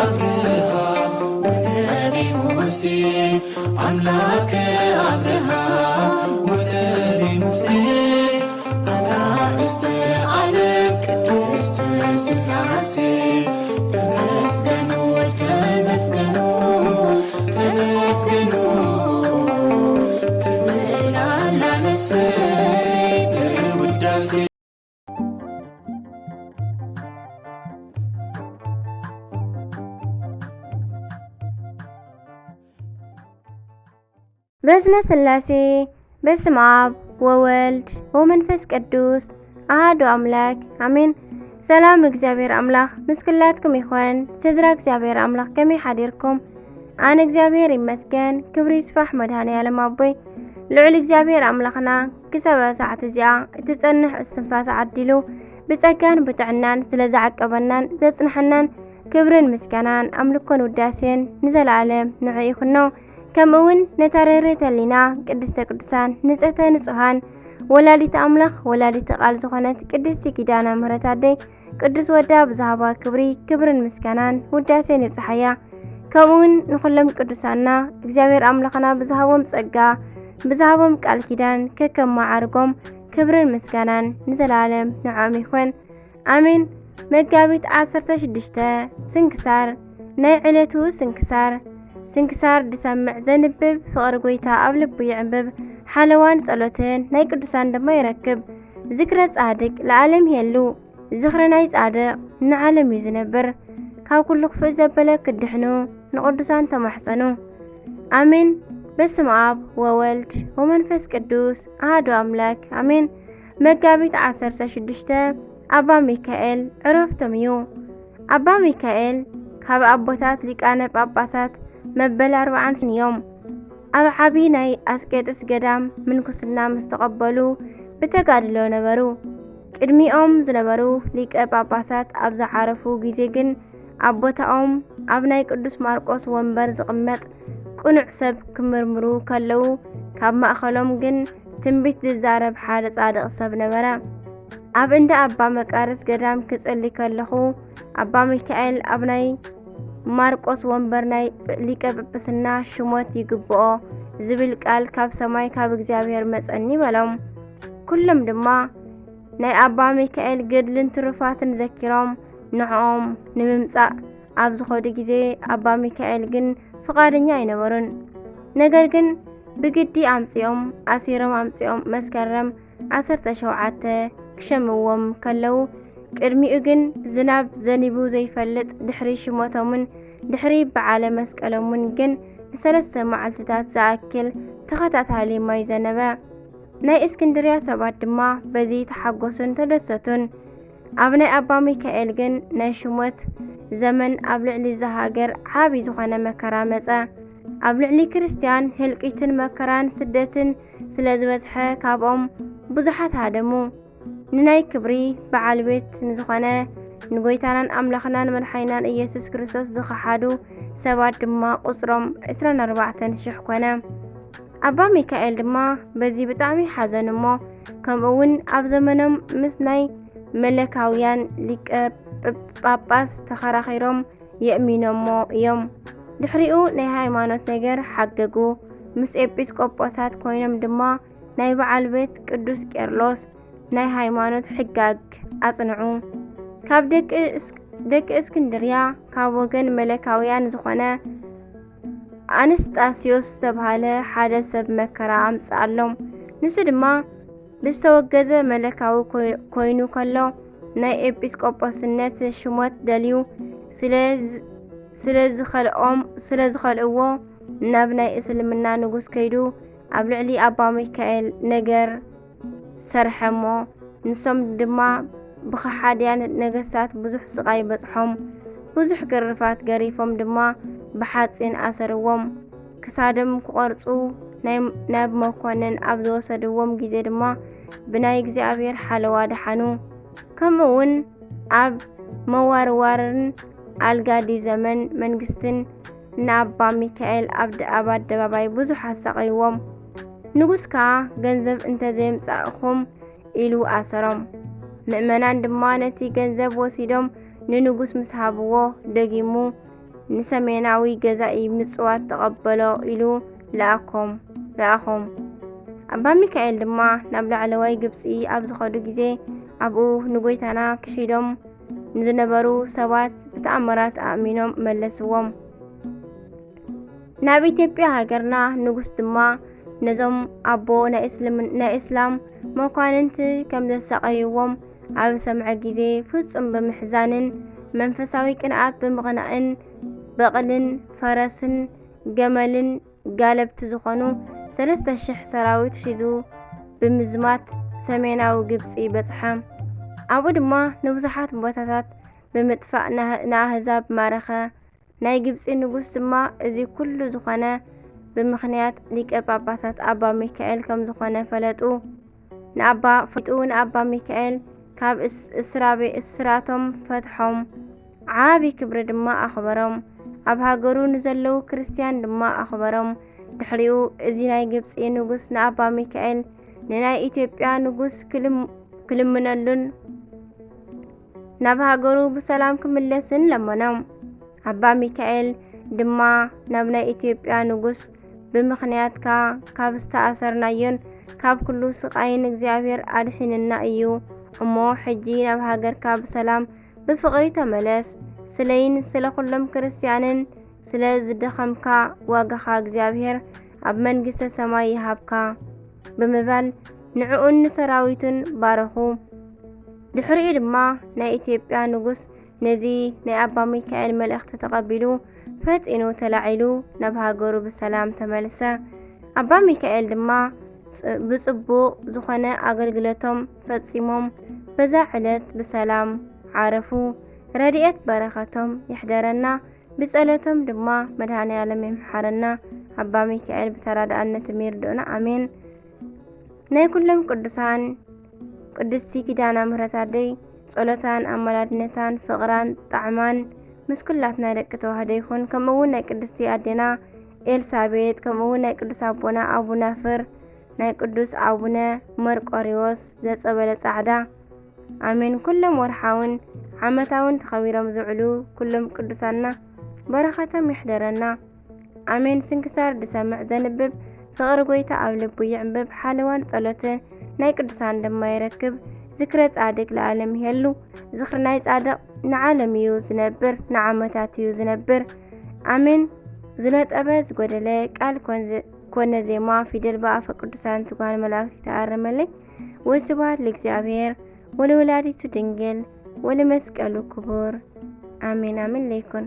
አብርሃም ወነቢ ሙሴ፣ አምላከ አብርሃም ወነቢ ሙሴ፣ አጋእዝተ ዓለም ቅድስት ሥላሴ፣ ተመስገኑ፣ ተመስገኑ፣ ተመስገኑ ትብል ኣላ ነፍሰይ በውዳሴ። በስመ ሥላሴ፣ በስመ አብ ወወልድ ወመንፈስ ቅዱስ አሐዱ አምላክ አሜን። ሰላም እግዚኣብሔር ኣምላኽ ምስ ኩላትኩም ይኹን። ስድራ እግዚኣብሔር ኣምላኽ ከመይ ሓዲርኩም? ኣነ እግዚኣብሔር ይመስገን፣ ክብሪ ይስፋሕ መድኃኔ ዓለም ኣቦይ። ልዑል እግዚኣብሔር ኣምላኽና ክሳብ እዛ ሰዓት እዚኣ እትጸንሕ እስትንፋስ ዓዲሉ ብጸጋን ብጥዕናን ስለ ዝዓቀበናን ዘጽንሐናን ክብርን ምስጋናን ኣምልኮን ውዳሴን ንዘለዓለም ንዑ ይኹኖ። ከምኡ እውን ነታ ርህርህተ ህሊና ቅድስተ ቅዱሳን ንጽህተ ንጹሃን ወላዲተ ኣምላኽ ወላዲተ ቃል ዝኾነት ቅድስቲ ኪዳነ ምሕረት ኣደይ ቅዱስ ወዳ ብዝሃባ ክብሪ ክብርን ምስጋናን ውዳሴን ይብጽሓያ። ከምኡ እውን ንኹሎም ቅዱሳና እግዚኣብሔር ኣምላኽና ብዝሃቦም ጸጋ ብዝሃቦም ቃል ኪዳን ከከም መዓርጎም ክብርን ምስጋናን ንዘለዓለም ንዕኦም ይኹን። ኣሜን። መጋቢት ዓሰርተ ሽዱሽተ ስንክሳር። ናይ ዕለቱ ስንክሳር። ስንክሳር ድሰምዕ ዘንብብ ፍቕሪ ጐይታ ኣብ ልቡ ይዕንብብ፣ ሓለዋን ጸሎትን ናይ ቅዱሳን ድማ ይረክብ። ዝክረ ጻድቅ ለዓለም ይሄሉ፣ ዝኽሪ ናይ ጻድቕ ንዓለም እዩ ዝነብር። ካብ ኩሉ ክፉእ ዘበለ ክድሕኑ ንቕዱሳን ተማሕጸኑ። ኣሜን። በስመ አብ ወወልድ ወመንፈስ ቅዱስ አሐዱ አምላክ አሜን። መጋቢት ዓሰርተ ሽዱሽተ ኣባ ሚካኤል ዕረፍቶም እዩ። ኣባ ሚካኤል ካብ ኣቦታት ሊቃነ ጳጳሳት መበል ኣርባዓን እዮም። ኣብ ዓቢ ናይ ኣስቄጥስ ገዳም ምንኩስና ምስ ተቐበሉ ብተጋድሎ ነበሩ። ቅድሚኦም ዝነበሩ ሊቀ ጳጳሳት ኣብ ዝዓረፉ ግዜ ግን ኣብ ቦታኦም ኣብ ናይ ቅዱስ ማርቆስ ወንበር ዝቕመጥ ቅኑዕ ሰብ ክምርምሩ ከለዉ ካብ ማእከሎም ግን ትንቢት ዝዛረብ ሓደ ጻድቕ ሰብ ነበረ። ኣብ እንዳ ኣባ መቃርስ ገዳም ክጽሊ ከለኹ ኣባ ሚካኤል ኣብ ናይ ማርቆስ ወንበር ናይ ሊቀ ጵጵስና ሽሞት ይግብኦ ዝብል ቃል ካብ ሰማይ ካብ እግዚኣብሔር መጸኒ በሎም። ኩሎም ድማ ናይ ኣባ ሚካኤል ገድልን ትሩፋትን ዘኪሮም ንዕኦም ንምምጻእ ኣብ ዝኸዱ ግዜ ኣባ ሚካኤል ግን ፍቓደኛ ኣይነበሩን። ነገር ግን ብግዲ ኣምጺኦም ኣሲሮም ኣምጺኦም መስከረም ዓሰርተ ሸውዓተ ክሸምዎም ከለዉ ቅድሚኡ ግን ዝናብ ዘኒቡ ዘይፈልጥ ድሕሪ ሽሞቶምን ድሕሪ በዓለ መስቀሎምን ግን ንሰለስተ መዓልትታት ዝኣክል ተኸታታሊ ማይ ዘነበ። ናይ እስክንድርያ ሰባት ድማ በዚ ተሓጎሱን ተደሰቱን። ኣብ ናይ ኣባ ሚካኤል ግን ናይ ሽሞት ዘመን ኣብ ልዕሊ እዛ ሃገር ዓቢ ዝኾነ መከራ መጸ። ኣብ ልዕሊ ክርስትያን ህልቂትን መከራን ስደትን ስለ ዝበዝሐ ካብኦም ብዙሓት ሃደሙ። ንናይ ክብሪ በዓል ቤት ንዝኾነ ንጎይታናን ኣምላኽናን መድሓኒናን ኢየሱስ ክርስቶስ ዝኸሓዱ ሰባት ድማ ቁጽሮም ዕስራን ኣርባዕተን ሽሕ ኮነ። ኣባ ሚካኤል ድማ በዚ ብጣዕሚ ሓዘን እሞ ከምኡ እውን ኣብ ዘመኖም ምስ ናይ መለካውያን ሊቀ ጳጳስ ተኸራኺሮም የእሚኖሞ እዮም። ድሕሪኡ ናይ ሃይማኖት ነገር ሓገጉ። ምስ ኤጲስቆጶሳት ኮይኖም ድማ ናይ በዓል ቤት ቅዱስ ቄርሎስ ናይ ሃይማኖት ሕጋግ ኣጽንዑ። ካብ ደቂ እስ-፣ ደቂ እስክንድርያ ካብ ወገን መለካውያን ዝኾነ ኣንስጣስዮስ ዝተባህለ ሓደ ሰብ መከራ ኣምጽኣሎም። ንሱ ድማ ብዝተወገዘ መለካዊ ኮይ-፣ ኮይኑ ከሎ ናይ ኤጲስቆጶስነት ሽሞት ደልዩ ስለ ዝ-፣ ስለ ዝኸልኦም-፣ ስለ ዝኸልእዎ ናብ ናይ እስልምና ንጉስ ከይዱ ኣብ ልዕሊ ኣባ ሚካኤል ነገር ሰርሐ እሞ ንሶም ድማ ብኸሓድያን ነገስታት ብዙሕ ስቓይ በጽሖም። ብዙሕ ግርፋት ገሪፎም ድማ ብሓጺን ኣሰርዎም። ክሳዶም ክቖርጹ ናይ-፣ ናብ መኮንን ኣብ ዝወሰድዎም ግዜ ድማ ብናይ እግዚኣብሔር ሓለዋ ደሓኑ። ከምኡ እውን ኣብ መዋርዋርን ኣልጋዲ ዘመን መንግስትን ንኣባ ሚካኤል ኣብ ደ-፣ ኣብ ኣደባባይ ብዙሕ ኣሳቐይዎም። ንጉስ ከኣ ገንዘብ እንተዘየምጻእኹም ኢሉ ኣሰሮም። ምእመናን ድማ ነቲ ገንዘብ ወሲዶም ንንጉስ ምስ ሃብዎ ደጊሙ ንሰሜናዊ ገዛኢ ምጽዋት ተቐበሎ ኢሉ ለኣኮም ለኣኾም። ኣባ ሚካኤል ድማ ናብ ላዕለዋይ ግብጺ ኣብ ዝኸዱ ግዜ ኣብኡ ንጎይታና ክሒዶም ንዝነበሩ ሰባት ብተኣምራት ኣእሚኖም መለስዎም። ናብ ኢትዮጵያ ሃገርና ንጉስ ድማ ነዞም ኣቦ ናይ እስልም- ናይ እስላም መኳንንቲ ከም ዘሳቐይዎም ኣብ ሰምዐ ግዜ ፍጹም ብምሕዛንን መንፈሳዊ ቅንኣት ብምቕናእን በቕልን ፈረስን ገመልን ጋለብቲ ዝኾኑ ሰለስተ ሽሕ ሰራዊት ሒዙ ብምዝማት ሰሜናዊ ግብጺ በጽሐ። ኣብኡ ድማ ንብዙሓት ቦታታት ብምጥፋእ ንኣህዛብ ማረኸ። ናይ ግብጺ ንጉስ ድማ እዚ ኩሉ ዝኾነ ብምኽንያት ሊቀ ጳጳሳት ኣባ ሚካኤል ከም ዝኾነ ፈለጡ። ንኣባ ፈሊጡ ንኣባ ሚካኤል ካብ እስራቤ እስራቶም ፈትሖም። ዓቢ ክብሪ ድማ ኣኽበሮም። ኣብ ሃገሩ ንዘለዉ ክርስትያን ድማ ኣኽበሮም። ድሕሪኡ እዚ ናይ ግብጺ ንጉስ ንኣባ ሚካኤል ንናይ ኢትዮጵያ ንጉስ ክልምነሉን ናብ ሃገሩ ብሰላም ክምለስን ለመኖም። ኣባ ሚካኤል ድማ ናብ ናይ ኢትዮጵያ ንጉስ ብምኽንያትካ ካብ ዝተኣሰርናዮን ካብ ኩሉ ስቓይን እግዚኣብሔር ኣድሒንና እዩ። እሞ ሕጂ ናብ ሃገርካ ብሰላም ብፍቕሪ ተመለስ። ስለይን ስለ ኩሎም ክርስትያንን ስለ ዝደኸምካ ዋጋኻ እግዚኣብሔር ኣብ መንግስተ ሰማይ ይሃብካ ብምባል ንዕኡን ንሰራዊቱን ባረኹ። ድሕሪኡ ድማ ናይ ኢትዮጵያ ንጉስ ነዚ ናይ ኣባ ሚካኤል መልእኽቲ ተቐቢሉ ፈጢኑ ተላዒሉ ናብ ሃገሩ ብሰላም ተመልሰ። ኣባ ሚካኤል ድማ ብጽቡቕ ዝኾነ ኣገልግሎቶም ፈጺሞም በዛ ዕለት ብሰላም ዓረፉ። ረድኤት በረኸቶም ይሕደረና። ብጸሎቶም ድማ መድሃኔ ዓለም ይምሓረና። ኣባ ሚካኤል ብተራዳኣነቱ ይርድኡና። ኣሜን። ናይ ኩሎም ቅዱሳን ቅድስቲ ኪዳነ ምሕረት ኣደይ ጸሎታን ኣማላድነታን ፍቕራን ጣዕማን ምስ ኩላትና ደቂ ተዋህዶ ይኹን። ከምኡ እውን ናይ ቅድስቲ ኣዴና ኤልሳቤጥ፣ ከምኡ እውን ናይ ቅዱስ ኣቦና ኣቡናፍር፣ ናይ ቅዱስ ኣቡነ መርቆሪዎስ ዘጸበለ ጻዕዳ። ኣሜን። ኩሎም ወርሓውን ዓመታውን ተኸቢሮም ዝውዕሉ ኩሎም ቅዱሳንና በረኸቶም ይሕደረና። ኣሜን። ስንክሳር ዝሰምዕ ዘንብብ ፍቕሪ ጎይታ ኣብ ልቡ ይዕንብብ። ሓለዋን ጸሎትን ናይ ቅዱሳን ድማ ይረክብ። ዝክረ ጻድቅ ለዓለም ይሄሉ። ዝክሪ ናይ ጻድቅ ንዓለም እዩ ዝነብር፣ ንዓመታት እዩ ዝነብር። ኣሜን። ዝነጠበ ዝጎደለ ቃል ኮን- ኮነ ዜማ ፊደል ብኣፈ ቅዱሳን ትጓን መላእክት ይተኣረመለይ። ወስብሐት ለእግዚኣብሔር ወለወላዲቱ ድንግል ወለመስቀሉ ክቡር። ኣሜን ኣሜን ለይኩን።